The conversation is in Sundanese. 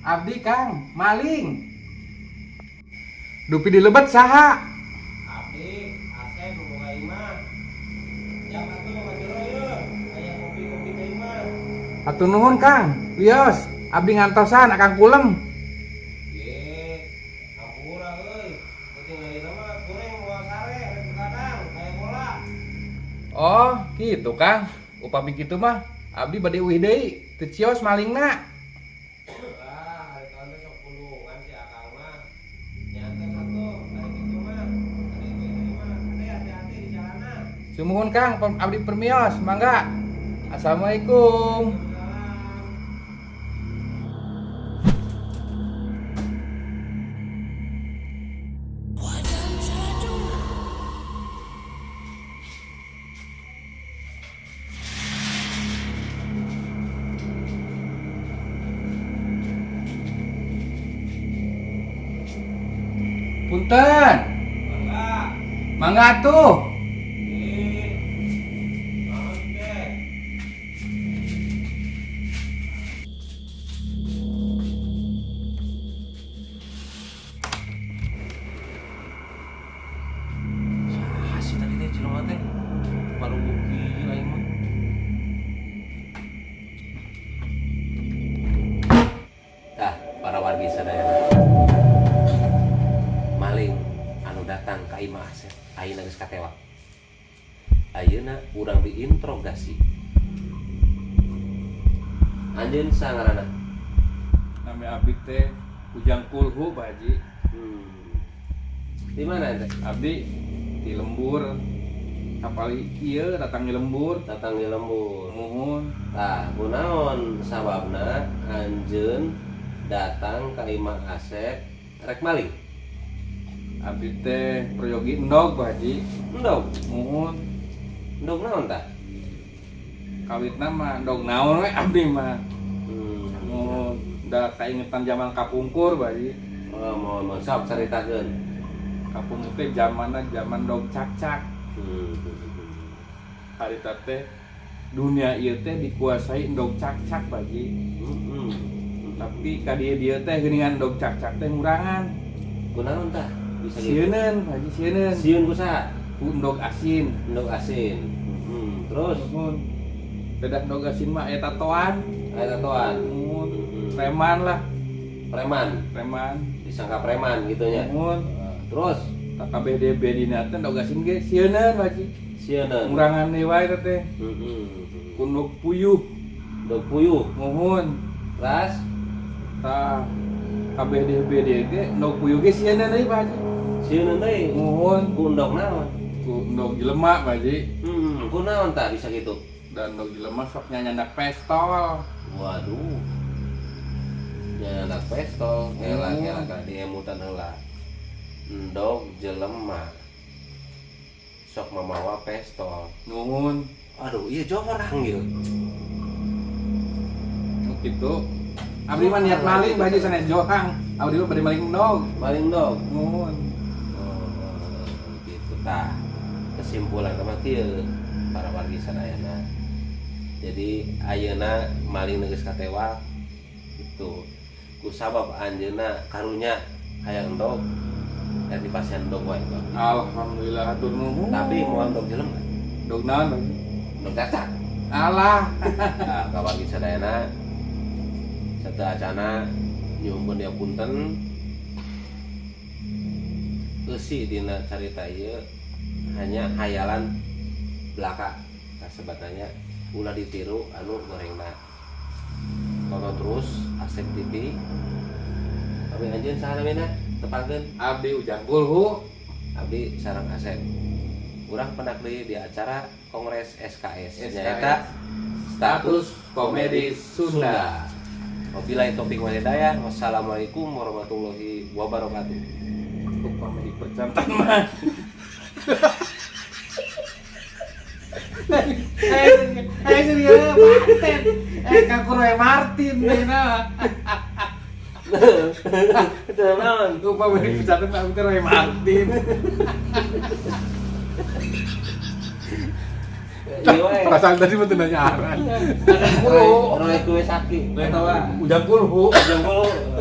Abdi Kang, maling. Dupi di lebet saha? Abdi, Asep nu boga imah. Jam atuh ka jero yeuh, aya kopi-kopi ka imah. Hatur nuhun Kang. Wios, abdi ngantosan akang kulem. Ye, hampura euy. Penting ayeuna mah kuring moal sare rek begadang aya bola. Oh, gitu Kang. Upami kitu mah abdi bade uih deui, teu cios malingna. Ah, hari tahun teh sok pulungan si akang mah. Nyantos atuh, ari kitu mah. Ari uih deui mah, hade hati-hati di jalanan. Sumuhun Kang, abdi permios, mangga. Assalamualaikum. Waalaikumsalam. Punten. Mangga. Mangga atuh. Ih, naon teh? Saha sih tadi teh jelema teh? Baru kieu aing mah. Tah, para wargi sadayana. Maling anu datang ka imah Asep ayeuna geus katewak. Ayeuna urang diinterogasi. Anjeun saha ngaranna? Nami abdi teh Ujang Kulhu, Pak Haji. Di mana ente? Abdi di lembur. Apali ieu datang di lembur. Datang di lembur. Muhun. Tah, kunaon sababna anjeun datang ka imah Asep rek maling? Abdi teh peryogi endog, Pak Haji. Endog. Muhun. Endog naon tah? Kawitna mah endog naon we abdi mah. Muhun, da kaingetan zaman kapungkur, Pak Haji. Oh, mau mau sok caritakeun. Kapungkur teh zamanna zaman dog cak-cak. Harita teh dunia ieu teh dikuasai endog cak-cak, Pak Haji. Tapi ka dieu dieu teh geuningan endog cak-cak teh ngurangan. Kunaon tah? Bisa gitu. Sieuneun, Pak Haji, sieuneun. Sieun ku saha? Ku endog asin. Endog asin. Terus Muhun. Beda endog asin mah aya tatoan. Aya tatoan. Muhun. Preman lah, Preman. Preman. Disangka preman gitu nya. Muhun. Terus Tak kabeh DB dina teh endog asin ge sieuneun, Pak Haji. Sieuneun. Ngurangan deui wae teh. Ku endog puyuh. Endog puyuh. Muhun. Terus Tah kabeh DB ge endog puyuh ge sieuneun deui, Pak Haji. Sieuneun deui. Muhun. Ku endog naon? Ku endog jelema, Pak Haji. Kunaon tah bisa gitu? Dan endog jelema sok nyanyandak pestol. Waduh. Nyandak pestol, kela kela kela diemutan heula. Endog jelema sok mamawa pestol. Nuhun. Aduh, iya jorang ieu. Nu kitu. Abdi mah niat maling, Pak Haji, sanes johang. Abdi mah bade maling endog. Maling endog. Nuhun. Oh, gitu tah. Kesimpulan mah kieu para wargi sadayana. Jadi ayeuna maling geus katewak gitu. Ku sabab anjeunna karunya hayang endog dan dipasihan endog wae ku abdi. Alhamdulillah, hatur nuhun. Tapi moal endog jelema. Endog naon, Pak Haji? Endog cacak. Alah. Nah, ka wargi sadayana sateuacana nyuhunkeun dia punten. Eusi dina carita ieu hanya hayalan belaka, kasebatnya ulah ditiru anu gorengna. Tonton terus Asep TV. Tapi anjeun saha namina tepangkeun? Abdi Ujang Kulhu. Abdi sareng Asep. Urang pendak deui di acara Kongres SKS, SKS. Nyaeta Status Komedi Sunda. Wabillahi taufik wal hidayah. Wassalamualaikum warahmatullahi wabarakatuh. Upami dipercantan mah. Serius, Martin. Kang Roy Martin deh nah. Itu naon? Upami dipercantan mah abdi Roy Martin. Iya we. Perasaan tadi mah teu nanya aran. Roy kue saki. Roy tawa. Ujang kulhu. Ujang kulhu.